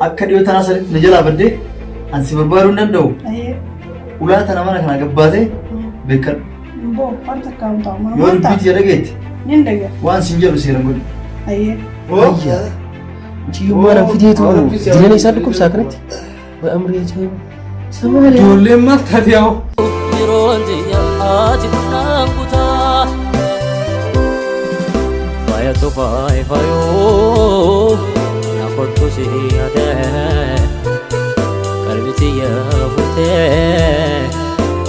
Akka dhiyoo tanaa sanitti na jalaa baddee an si barbaaduu hin danda'u. Ayyee. Ulaa tana mana kana gabbaatee beekadhu. Boo waan takka hin ta'u. Yoo dubbii tiyya dhageette Nin dhaga. waan sin jedhu seeran godhi. Ayyee. Ayyaa. Mucayyoo maal fideetu jireenya isaa dhukkubsaa kanatti. Way amrii ajaa'iba. Samaali. Ijoolleen maal taate yaa'u? Yeroon xiyya ati kunnaan kutaa. Faaya tufaay faayoo na kottu si yaadee qalbi xiyya futee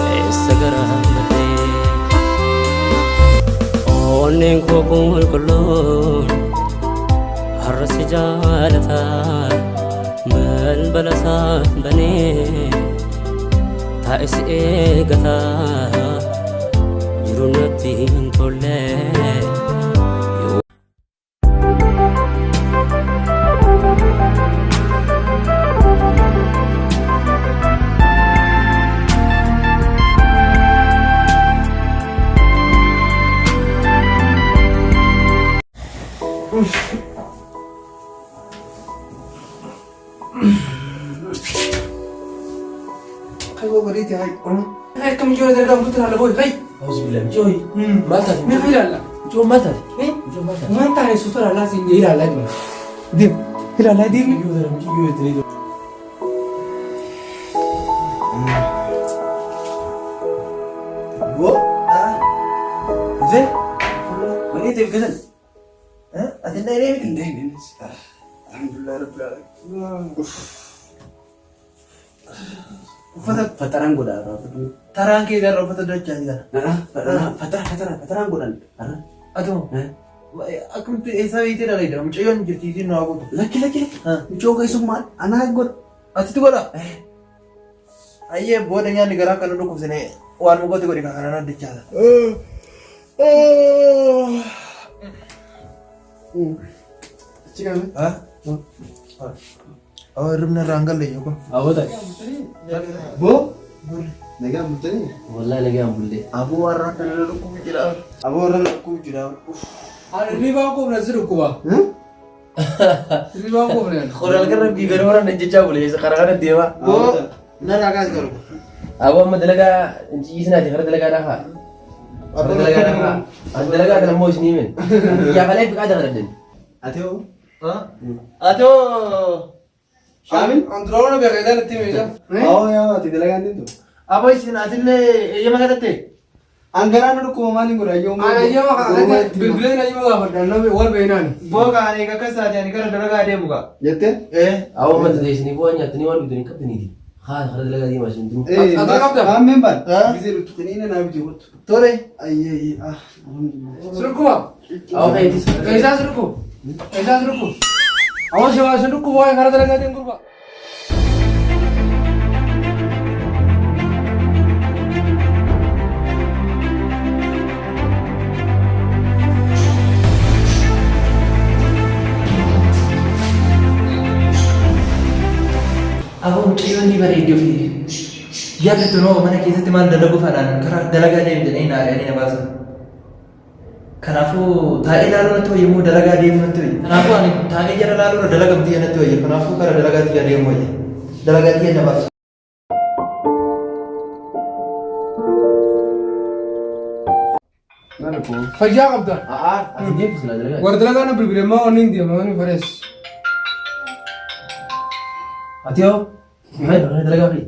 eessa gara malee. Onneen koo qulqulluun har'a si jaalata balbala isaa banee. Taa'e si eegata jiru natti hin tolle. Kai bareeti hai. Kai akkam ijoollee dalagaa kutu laala booyi kai. Auzubillah mucayyoo. Maal taate? Mee ilaalla. Mucayyoo maal taate? Mucayyoo maal taate? Waan taane suuta laalaa siin jee ilaalaa deemu. Deem. Ilaalaa deemi. Mucayyoo jettanii. Boo. Zee. Bareedeef galan. Ati hin dhayinee miti? Hin dhayine. Alhamdulillah rabbil alamin. Uffata Faxaraan godha irraa. taraan kee irraa uffata dachaa jira. Faxara faxara faxaraan godhan. Atoo akkamitti eessaa beektee dhagayda? Mucayyoon jirti isiin nu haa gootu. Lakki lakki lakki. Mucayyoo keessummaan anaa godha. Atitti godha. Ayyee booda nyaanni garaa kan nu dhukkubsine waan mukooti godhi kan kanaan addachaasa. Achi qabe. Awwa hirribni irraa hin galle iyyuu kun. Awwata. Boo. Nagaan bultanii? Wallahi nagaan bullee. Aboo warra akka nama dhukkubu jira. Aboo warra dhukkubu jira. Ani hirribaan quufne si dhukkuba. Hirribaan quufne. Qoraal kan rabbii gara warra jechaa bulee karaa kana deema. Boo narraa kaas garuu. Aboo amma dalagaa hin ciisinaati karaa dalagaa dhaafaa. Karaa dalagaa dhaafaa. Ani dalagaa kana immoo isin himin. Yaafalee fiqaa dabaladden. Ati hoo? Atoo Shaamin? Anduroona beekaa isaan itti hime isaa. Awoo yaa ati dalagaan deemtu. Aboo isin atillee eeyyama kadhatte? An garaa na dhukkuba maaliin godha yoo Ani ayyama kana bilbileen ayyama gaafadha namni wal beeknaani. Boo kaan eega akkas taate ani gara dalagaa deemu gaa. Jette? Eh. Awwa amma dandeessanii bu'aa nyaattanii waan dhugdanii qabdaniiti. Haa karaa dalagaa deemaa isin duruu. Ati qabda? Maammeen baan. Eh? Gisee dhuttu kiniina naa biti kottu. Tole. Ayyee ayyee ah alhamdulillah. Sirkuma. Awwa keetis. Eessaa sirku? Eessaa sirku? Awwa shawaa sirku waa'ee karaa dalagaa deemu gurba. Aboo mucayyoon ni bareeddi ofii. Jarri tunoo mana keessatti maal dalagu fanaan karaa dalagaa deemu jedhanii na ari'anii na baasan. Kanaafuu taa'ee ilaaluu natti wayya moo dalagaa deemuu natti wayya? Kanaafuu ani taa'ee jara ilaaluu irra dalagaa tiyya natti wayya. Kanaafuu kara dalagaa tiyya deemuu wayya. Dalagaa tiyya na baasu. Fayyaa qabda. A'aa ati deemtu silaa dalagaa. Warra dalagaa na bilbile maa wanni hin deema wanni farees. Ati hoo? Maal dalagaa fi?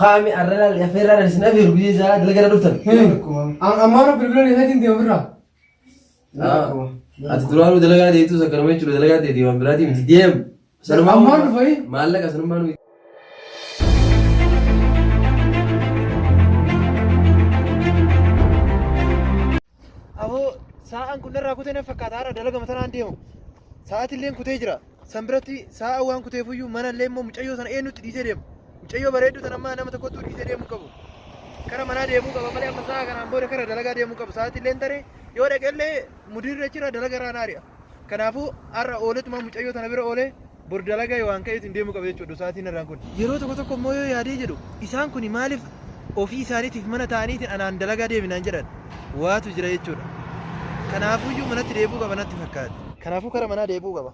Qaami arra laal afeerraa isin afeeru biyya isaa dalagaa irra dhuftan. Ammaa na bilbila ni heetiin deema ofirraa. Ati duraanuu dalagaa deetu sakkanuma jechuudha dalagaa deeti waan biraatii miti deem. Sanumaa Ammaan dhufanii? Maallaqa sanumaa nuyi. Aboo saa'aan kun narraa kutee na fakkaata har'a dalagama tanaan deemu. Sa'aatilleen kutee jira. San biratti sa'a waan kuteefuyyuu manallee immoo mucayyoo sana eenyutti dhiisee deema. Mucayyoo bareedduu sana ammaa nama tokkottuu dhiisee deemuu qabu. Kara manaa deemuu qaba malee amma sa'a kanaan booda kara dalagaa deemuu qabu. Sa'aatilleen taree yoo dhaqellee mudiirri achirraa dalaga irraa na ari'a. Kanaafuu har'a ooletuma mucayyoo tana bira oolee bor dalagaa waan ka'eetiin deemuu qaba jechuudha sa'aatiin irraan kun. Yeroo tokko tokko immoo yoo yaadee jedhu isaan kun maaliif ofii isaaniitiif mana taa'aniitiin anaan dalagaa deemi naan jedhan waatu jira jechuudha. Kanaafuyyuu manatti deebi'uu qaba natti fakkaate. Kanaafuu kara manaa deebi'uu qaba.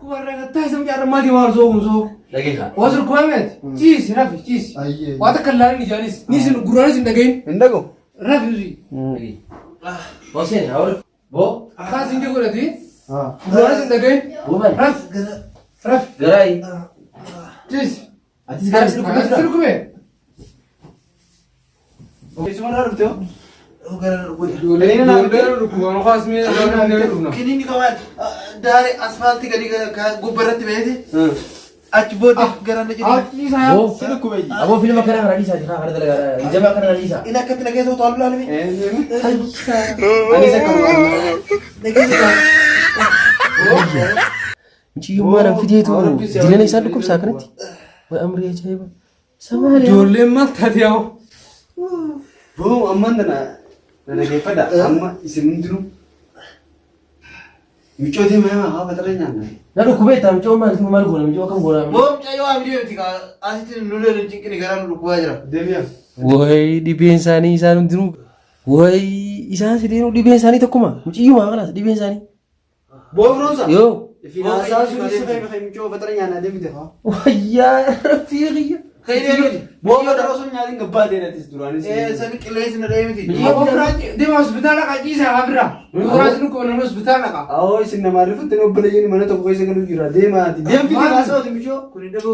Dhukkuba irraa gattaa isa mucaa maali maal soo kun soo. Dhageessaa. Waa sun dhukkuba meeti. Ciisi rafi ciisi. Ayyee. Waa takka laalin ijaanis. Ni isin gurraanis hin dhagahin. Hin dhaga'u. Rafi usi. Hoseen hawar. Boo. Akkaas hin godhati. Gurraanis hin dhagahin. Boo maali? Rafi. Rafi. Garaayi. Ciisi. Atis garaa si dhukkubee Akkas jira. dhukkubee. Eessuma irraa dhufte hoo? Ijoolleen dhukkuba nu kaas mee dhufna. Kiniini kamaan daaree asfaaltii gadi gubbarratti beete achi booddee gara na jedhee. Ciisa yaa. Boo. Si dhukkube iyyi. Aboo filma kana kana dhiisaa jira kana dalagaa. Jabaa kana dhiisaa. Inni akkatti na keessa utaalu laalame. Anis akkuma. Na keessa utaalu. Muciyyummaa nan fideetu dilana isaan dhukkubsaa kanatti. Way amrii ajaa'iba. Samaaliyaa. Ijoolleen maal taate yaa? Boo ammaan tana na dhageeffadha. Amma isin hundinuu micootee maa haa fatara nyaanna. Na dhukkubee taa mucoo maal maal goona mucoo akkam goona. Boo mucayyoo amrii miti kaa asitti nu leelu cinqini garaa nu dhukkubaa jira. Deemiyaa. Way dhibeen isaanii isaan hundinuu. Way isaan sideenuu dhibeen isaanii tokkuma. Muciyyumaa kanaas dhibeen isaanii. Boo firoomsa. Yoo. Finaasaa sun si fayyada micoo fatara nyaanna deemite haa. Wayyaa rabbii kiyya. Boo fatara osoo nyaatiin gabbaa deematis duraanis. Sani qilleensi na dhahee miti. Deema hospitaala qaa ciisa haa bira. Gurraanis dhukkuba namni hospitaala qaa. Awoo isin namaa rifutti nu obboleeyyiin mana tokko keessa galuu jira deemaati. Deemti deemaa micoo. Kun hin dhaga'u.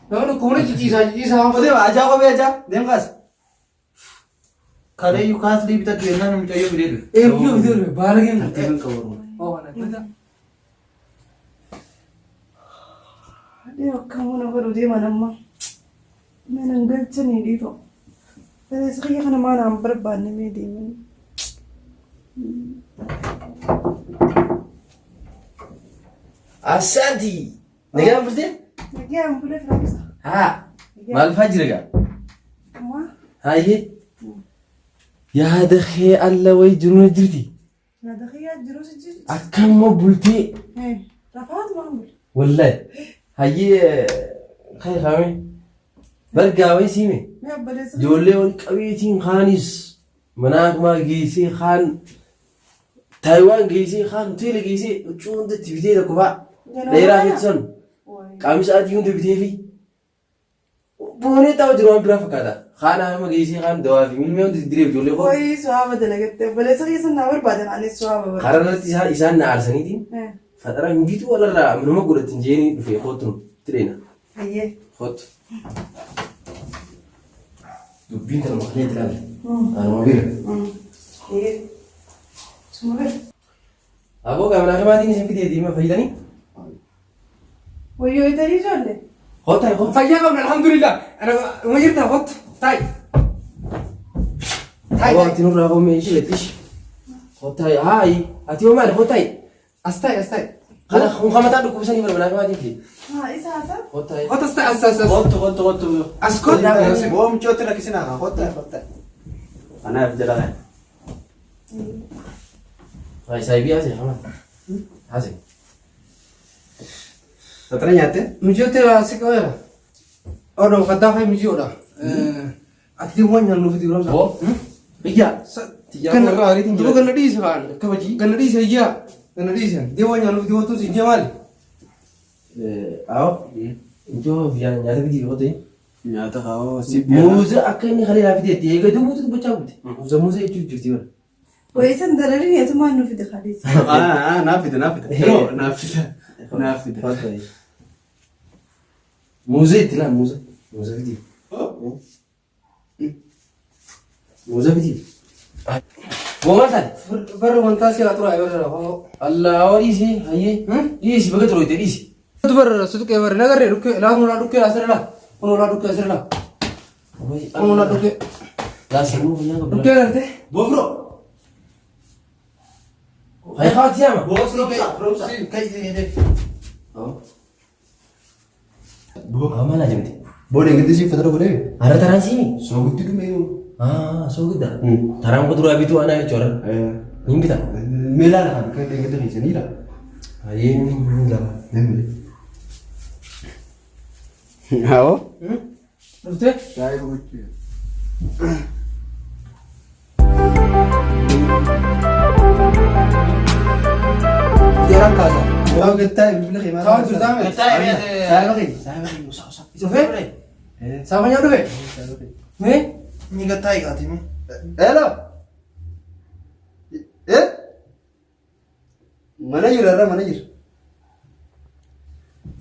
Nama dhukkubni ciciisaa ciciisaa. Deema ajaa kophee ajaa deem kaas. Kaleeyyuu kaaslee bitadhu yennaan mucayyoo fidee dhufe. Eeyyuu fidee dhufe baala kenna. Tartiiban qabu. Adii akkamuu na godhu deeman amma. Mana hin galchanii dhiiroo. Obboleessa kiyya kana maal aan barbaanne mee deeman. Asaanti. Nagaan bultee? Nagaan bulee firoomsa. Haa. Maal fa'aa jira gaa? Ammaa Hayyee. Yaada kee alla wayii jiru na jirti. yaada kiyyaa jiru si jirti. Akkamma bultee. Rafaatu waan bule. Wallahi. Hayyee kee kaame. Bargaa wayii siime. Mee obboleessa kiyya. Ijoollee wal qabeetiin kaanis mana akumaa geessee kaan Taayiwaan geessee kaan hoteela geessee huccuu hunda itti bitee tokko fa'a. Dheeraa feetu san qaamisa adii hunda bitee fi boonee taa'u jiru waan biraa fakkaata. Kaan haama geessee kaan dawaa fi milmee hunda diddireef ijoollee koo. Wayii su'aaba dalagatte obboleessa kiyya san naa barbaade anis su'aaba barbaade. Karaa irratti isaan na aarsaniitiin faxara hin bituu walirraa nama godhatin jeeni dhufe kootu itti dheena. Hayyee. Kootu. Dubbiin tanuma kalee itti ilaalle. Anuma bira. Hayyee. Suma bira. Aboo gaamana akimaatiin isin fidee deema fayyadanii? Wayyoo itanii ijoollee. Kootaa kootu. Fayyaa qabna alhamdulillah. Uma jirta kottu taa'i. Taa'i. Aboo ati nurraa koomee ishee lettish. Kootaa haayi ati hoo maali kootaa As taa'i as taa'i. Kana kun kamataa dhukkubsanii bara mana akimaatiin fide. Haa isa haasaa. Kootaa. Kottu as taa'i as as as. Kottu kottu kottu. As kottu. Boo michootti rakkisinaa haa kottu kottu. Anaaf jala kana. Hayi saayibii haasee hamaa. Haasee. Fatara nyaatte? Mijootti si qabeera. Odoo kaddaa fa'i mijoodha. Ati waan nyaannu fidi firoomsa. Boo. Biyya. Xiyyaara irraa ariitiin Duba jira. ganna dhiise kaan. Kabajii. Ganna dhiise iyyaa. Ganna dhiise. Dee waan nyaannu fidi wantoota hin maali? Awo. Ijoo nyaata fidii yoo ta'e. Nyaata haa si Muuza akka inni kalee naa fideetti eega duwwuutu dubbachaa bulte. Muuza muuza jechuun jirti bara. Wayii san dararin eetumaan nu fide kaleessa. Naaf fide naaf fide. Yeroo naaf fide naaf fide. Muuza itti laa muuza. Muuza fidii. Muuza fidii. Boo maal taate? Barri wantaa si haa turaa yoo ta'u. Allah dhiisi hayyee. Dhiisi baga turooyte dhiisi. Situ barra situ qee barri nagarree dhukkee laa kun olaa dhukkee asirra laa kun olaa dhukkee asirra laa kun olaa dhukkee Laa sammuu fayyaa qabdu. dhukkee gartee. Boofroo. Hayi kaati yaama. Boo firoomsa firoomsa. Maal ajamte? Boo deeggartii siif fatara godhee. Har'a taraan siimi? Soogiddi dhume yoo. Soogidda. Taraan kuduraa bituu anaa jechuudha. Niin bita. Meelaa lafa kan deeggartii keessaniidha. Hayyee ni lama. Haa. Dhuftee? Shaayii gochuu. Seeraan kaasa. Waa gattaa bilbila kee maal? Taa'u jirtaa mee? Saayiba kee. Saayiba kee. Usa usa. Dhufee? Saafanyaa dhufe? Mee? Ni gattaa eegaati mee. Hello. Eh? Mana jira irra mana jira.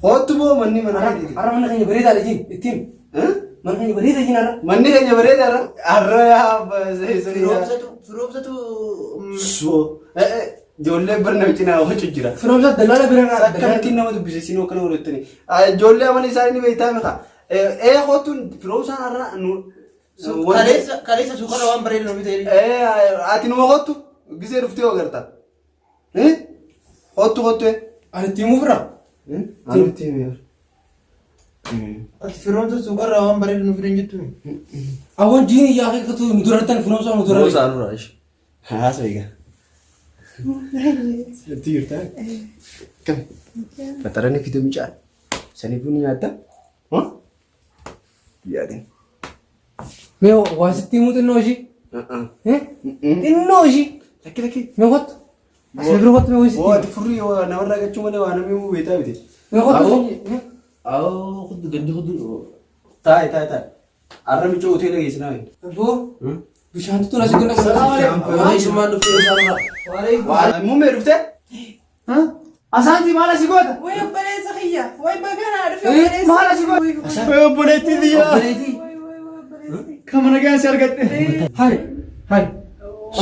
Hoottu boo manni mana keetiiti. Har'a mana keenya bareedaadha jiin ittiin. Mana keenya bareeda jiin har'a. Manni keenya bareeda irra. Har'a yaa Firoomsatu firoomsatu So ijoollee barna cinaa hocu jira. Firoomsa dallaala bira irraa. Akkamittiin nama dubbise sinoo akkana godhattani. Ijoollee amala isaanii ni beektaa mikaa. Ee hoottuun firoomsaan har'a nu. Kaleessa kaleessa suuqarra waan bareedu nu bitee. Ati numa hoottu gisee dhuftee agarta. Hoottu hoottu. Ani ittiin mufra. Ani ittiin himuu. Ati firoomsa suuqarraa waan bareedu nu fidan jettu. Awwan jiini yaa keekatu nu durartan firoomsa nu durartan. Firoomsa nurraa ishi. Haasa egaa. Itti jirtaa? Kam? Faxarani fide mucaa. Saniifuu ni nyaatta? Yaadin. Mee waa sitti himuu xinnoo ishii? Xinnoo ishii? Lakki lakki. Mee kottu. Asii bira kottu mee waa sitti Boo ati himuu. furrii waa namarraa gachuu malee waa namni himuu beektaa miti. Mee kottu. Awoo. Awoo kudu gandi kudu. Taa'i taa'i taa'i. Arra michoo hoteela geessinaa wayi. Boo bishaan tuttuun asii ganda Waa'ee summaan dhuftee isaa nurraa. Muummee dhuftee? Asaanti maal asii goota? Way obboleessa kiyya. Way baganaa dhufe obboleessa. Maal asii goota? Way obboleettii biyyaa. Obboleettii. Way way way obboleessa. Kama nagaan si argadhe. Hai hai.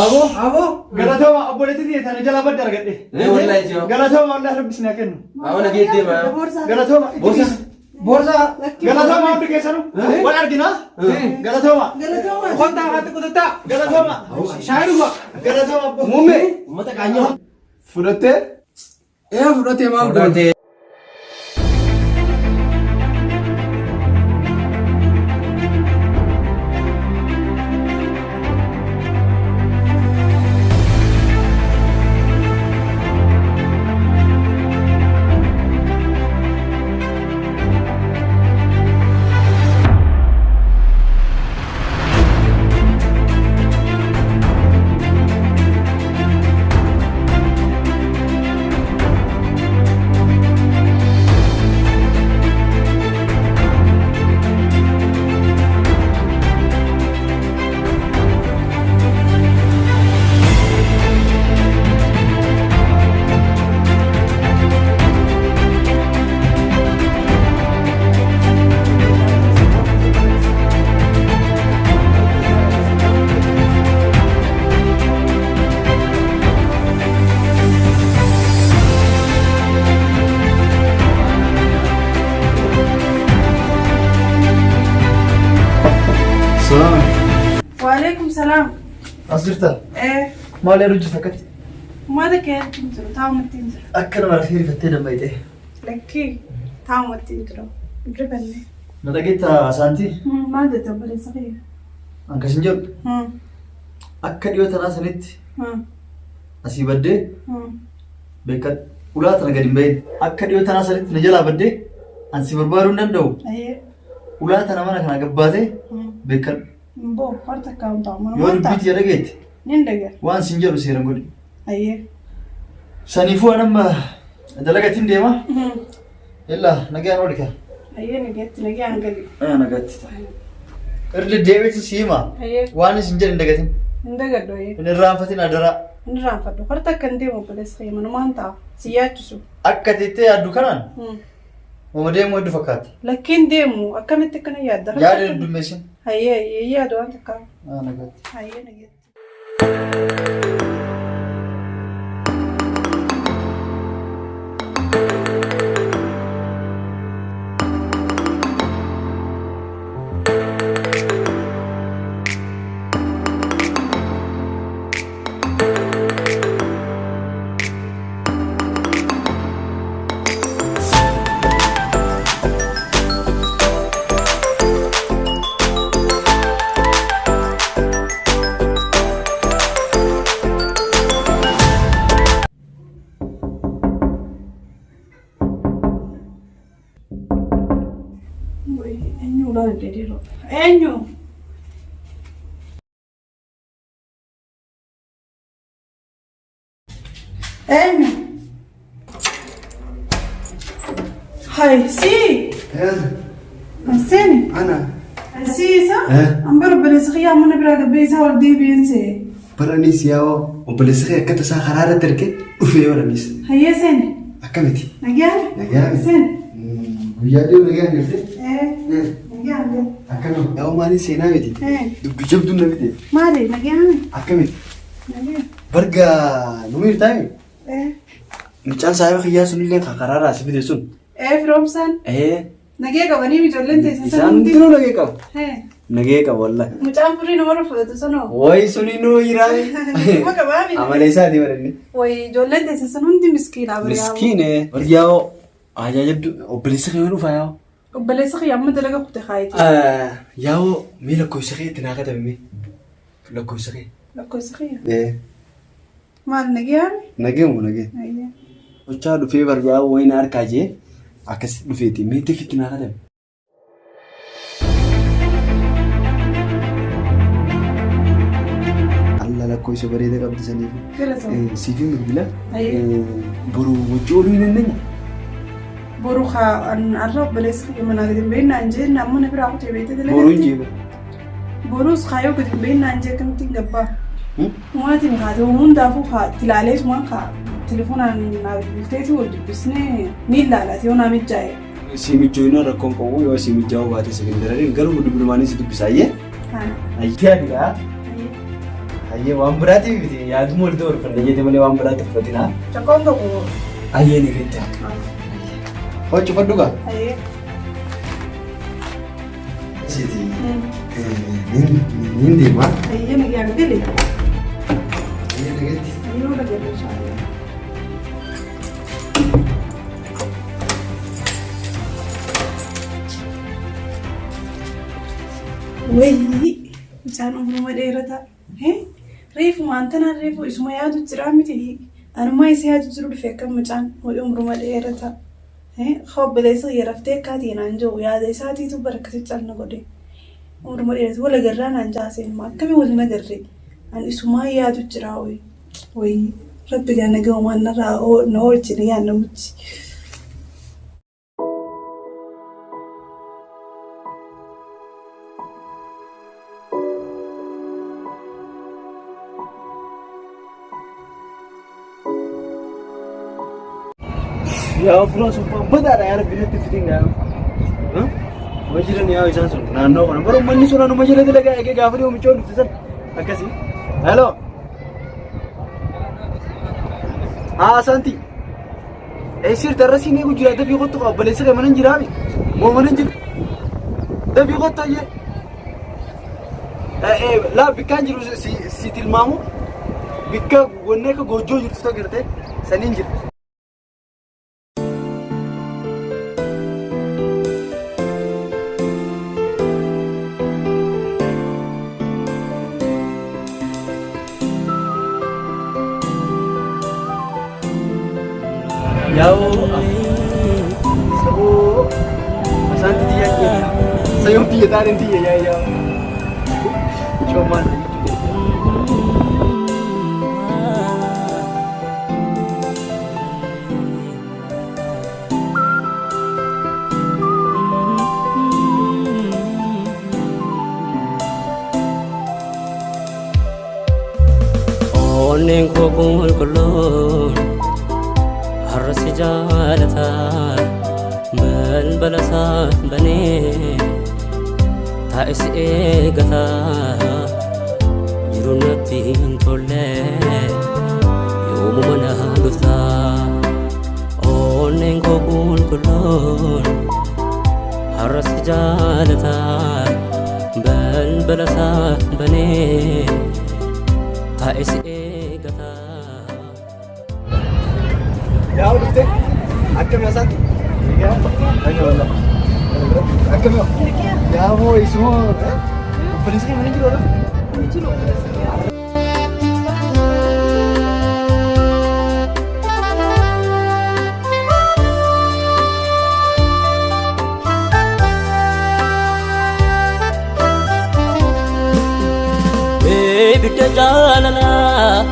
Aboo aboo. Galatooma obboleettii tiyya tana jalaa badde argadhe. Ee wallahi jiru. Galatooma wallahi rabbi isin haa kennu. Awwa nagee deema. Boorsaa. Galatooma itti Boorsaa. dhiisi. Boorsaa. Galatooma hundi keessanuu wal argina. Galatooma. Galatooma. Kontaa haati kututtaa. Galatooma. Shaayii dhugaa. Galatooma abbo. Muummee Uummata qaanyoo. fudhattee? Ee fudhatee maal godhe? Fudhatee. Salaam. Waalaikum salaam. As jirta? Eh, Maal yaadu jirta akkatti? Maata kee hin jiru taa'umatti hin jiru. Akka nama rafee rifattee dammayitee. Lakkii taa'umatti hin jiru. Rifanne. Na dhageetta Asaantii? Maal jette obboleessa kiyya? An kasin jedhu akka dhiyoo tanaa sanitti asii baddee beekadhu. Ulaa tana gadi hin bahin. Akka dhiyoo tanaa sanitti na jalaa baddee an si barbaaduu hin danda'u. Ulaa tana mana kana gabbaatee beekadhu. Boo horta akka hin ta'u. Yoo dubbii tiyya dhageette Nin dhagaa. waan sin jedhu seeran godhi. Ayyee. Saniifuu an amma dalagatiin deema. Illaa nagaan ooli kaa. Ayyee nagaatti nagaan gali. Nagaatti ta'a. Irra deddeebiitu si hima. Ayyee. Waan isin jedhe hin dagatin. Hin dagadhu ayyee. Hin irraanfatin adaraa. Hin irraanfadhu. Horta akka hin deemu obboleessa kiyya manumaan ta'a. Si yaachisu. Akka teettee yaaddu kanaan Mama deemuu hedduu fakkaata. Lakkiin deemu akkamitti akkana yaadda? Yaada heddummeessin. Hayyee hayyee yaada waan takkaa. Ah, nagaatti. Hayyee nagaatti. Eenyu ulaan hin Eenyu? Eenyu? Hai, si. Seeni. Ana. Si isa. An bara obboleessa kiyyaa mana biraa gabbee isaa ol deebi'een see. Baranis yaa'oo obboleessa kee akka tasaa karaa irratti arge dhufee yoo anis. Hayyee seeni. Akkamiti? Nagaan. Nagaan. Seeni. Guyyaa dhiyoo nagaan jirte? Nagaan jira. Akkami? Yaa'oo maaliin seenaa miti? Dubbi jabduun na miti. Maali nagaan? Akkamiti? Nagaan. Barga nu miirtaami? Mucaan saayiba kiyyaa sunillee kan karaa irraa si fide sun. Firoomsaan. Nagee qabanii ijoolleen teessan Isaan hundinuu nagee qabu. Nagee qabu wallahi. Mucaan furii nama fudhatu sanoo. Wayi suninuu jiraami. Nama qabaami. Amala isaati baranni. Wayi ijoolleen teessan sun hundi miskiina bari'aa. Miskiine. Baryaa'oo ajaa jabdu obboleessa kee yoo dhufa yaa'oo. Obboleessa kiyya amma dalaga kute kaayiti. Yaa'oo mee lakkoofsa kee itti naa katabe mee lakkoofsa kee. Lakkoofsa kiyya. Maal nagee? Nagee moo nagee? Hochaa dhufee baryaa'oo wayina harkaa jee akkas dhufeeti mee itti fitti naa katabe. Alla lakkoofsa bareeda qabdi saniif. Siifin bilbila. Boru wajji ooluu hin dandeenya. Boru har'a obboleessa kiyya manaa gadi hin bahin naan jee amma na biraa kutee beektee dalagaa. Boru hin jeeba. Borus kaayoo gadi hin bahin naan jee akkamitti hin gabbaa. Maatiin haati hundaafuu haa tilaalee sumaan haa telefoonaan naa bilbilteeti wal dubbisnee ni ilaalaati yoo naa mijaa'e. Si mijoinaa rakkoon qabu yoo si mijaa'uu baate si gindararin garuu bilbilumaanis si dubbisaa. Ayyee adiidha. Ayyee waan biraatiif miti yaaduma walitti horfanne jettee malee waan biraatiif uffatinaa. Rakkoon qabu. Ayyee ni geetta. Hojii uffadhu gaa? Ayyee. Siiti. Niin deema. Ayyee nagaan gali. Ayyee nageetti. Ayyee wala galu inshallah. Wayii mucaan umruma dheerataa. Reefu maantanaan reefu isuma yaadu jira miti. Anumaa isa yaadu jiru dhufe akka mucaan wayii umruma dheerataa. Obboleessa kiyya raftee akkaatii naan jiru yaada isaatiitu barakati calna godhe. Umruma dheeratu wal agarraa naan jaaseen akkamii wal hin agarre. Ani isumaa yaadu jira wayii. Wayii rabbi gaa nagaa narraa na oolchine yaa namichi. Yaa fuula suuphaa badaadha yaa rabbi natti fitin gaa. Ma jiran yaa isaan sun naannoo kana bara uummanni sun anuma jala dalagaa eegee gaafa dhiyoo michoon dhufte san akkasii. Hello. Haa Santi. Eessirta irra siin eegu jira dafii kottu qaba obboleessa kee mana hin jiraami. Moo mana hin jiru. Dafii kottu ayyee. Laa bikkaan jiru si tilmaamu bikka wanni akka goojjoo jirtu ta'u gartee saniin jira. Yaa'oo saboo asaanti tiyyaa jira. Sayoon tiyya taaneen tiyya yaa yaa. Coomaan. Onneen koo qulqulluun har'a si jaalata balbala isaa banee taa'e si eegata jiru natti hin tolle yoomuma na dhufta onneen koo qulqulluun har'a si jaalata balbala isaa banee taa'e si eegata. Yaa'u dhufte akkami asaanti? Akkami? Yaa'oo isuma obboleessa kee mana jiru dha? Ibidda jaalalaa,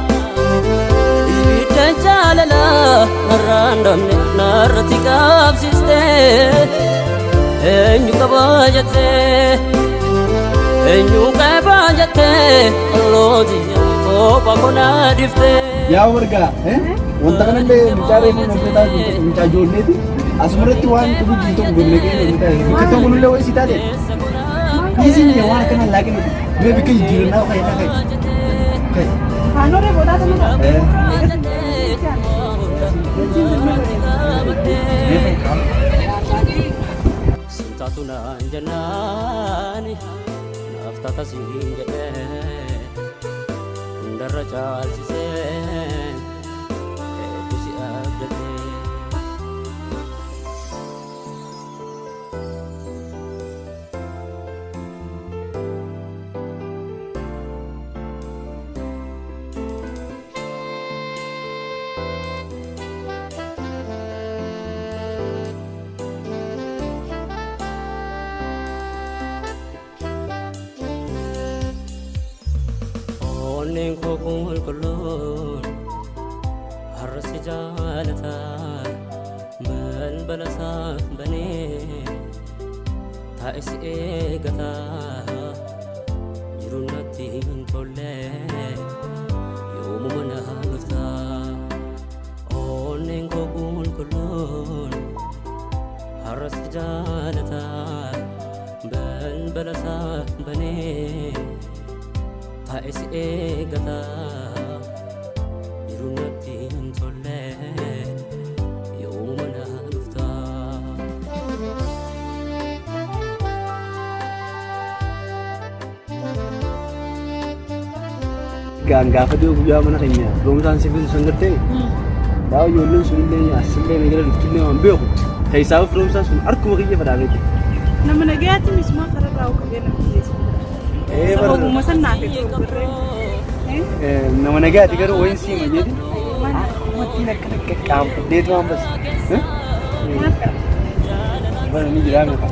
ibidda jaalalaa, narraan dhabne narratti qabsiiste eenyu qabaa jettee eenyu qabaa jettee ollootiyya kophaa konaa dhiftee. Yaa wargaa wanta kanallee mucaa reefu namni taatu mucaa ijoolleeti asumarratti waan dhugu jiru tokko gomne keenya nu taate bikka tokko nullee wayii si taate dhiisiin jee waan akkana laaqin nuti mee bikka jijjiirannaa ka'e naa ka'e ka'e. Kaanoo boodaa kana Sintaatu naan jennaani naaf taata siin jedhee hundarra caalchisee hedduu si abdatee. Onneen koo qulqulluun har'a si jaalata balbala isaa banee taa'e si eegata jiruun natti hin tolle yoomuma na dhufta. Onneen koo qulqulluun har'a si jaalata balbala isaa banee taa'e si eegata jiruun natti hin tolle yoomuma na dhufta. Gaan gaafa dhiyoo guyyaa mana keenya firoomsaan si fidu san gartee daa ijoolleen sun illee asillee na jala dhuftullee waan beeku keessaa firoomsaan sun harkuma kiyya fadhaa Nama nagayaatti misuma kararraa qabee nama dhiyeessu. Sababuma san naaf itti gurgurree. Nama nagayaati garuu wayin siima jeeti akkumattiin akkana qaqqaamfadheetu waan bas bara ni jiraa meeqa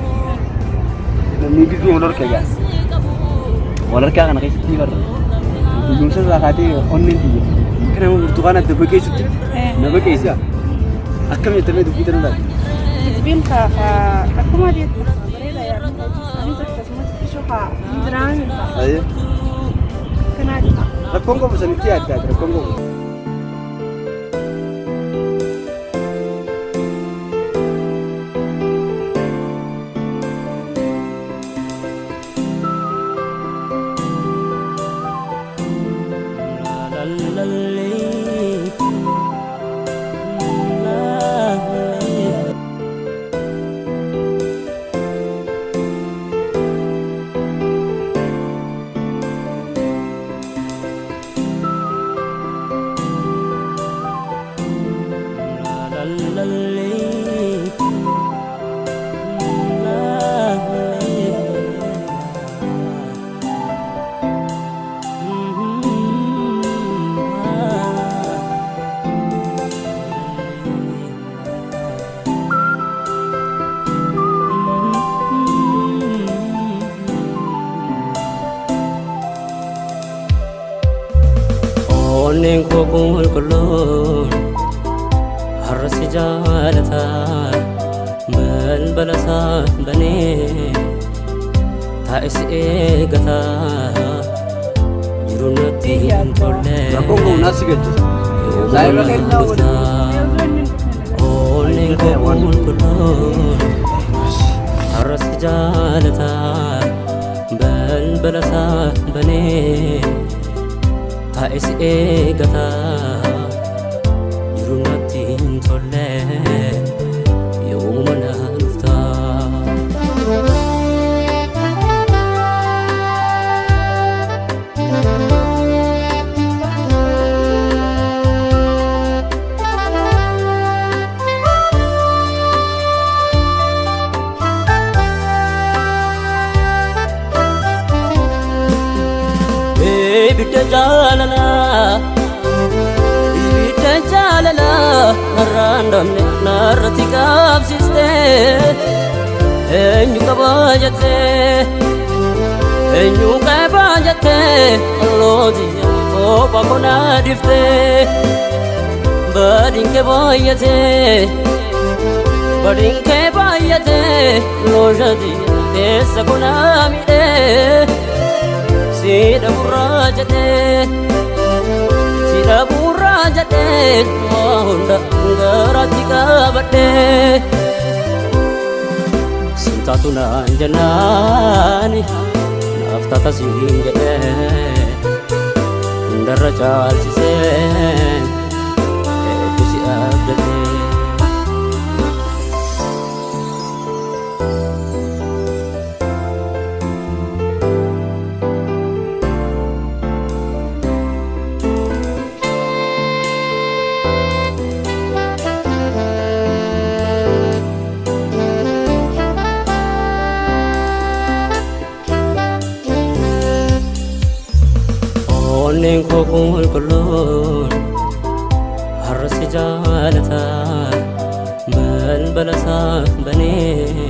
namni gidduu wal harka egaa wal harkaa kana keessatti barra guyyumsa irraa kaatee onneen tiyya akka nama burtukaana adda baqeessutti na baqeessa akkam jettamee dubbii tanuu laata. Dubbiin akkuma jettu bareeda yaadnu anis akkasumas ishoo haa jiraan kanaati. Rakkoon qabu sanitti yaaddaati rakkoon qabu. Onneen koo qulqulluun har'a si jaalata balbala isaa banee taa'e si eegata jiruun natti hin tolle Rakkoon qabu naas si galchisa. yoomuma na dhufta. Onneen koo qulqulluun har'a si jaalata balbala isaa banee taa'e si eegata jiruun natti hin tolle yoomuma na dhufta. Ibidda jaalalaa ibidda jaalalaa narraan dhabne narratti qabsiiste eenyu qabaa jettee eenyu qabaa jettee ollootiyya kophaa konaa dhiftee. Badiin kee baay'atee badiin kee baay'atee loojati keessa kunaa miidhee si dhabuurraa jedhee si dhabuurraa jedhee waa hunda garaatti qabadhee. Sintaatu naan jennaani naaf taata siin jedhee hundarra caalchisee hedduu si abdatee. Onneen koo qulqulluun har'a si jaalata balbala isaaf banee.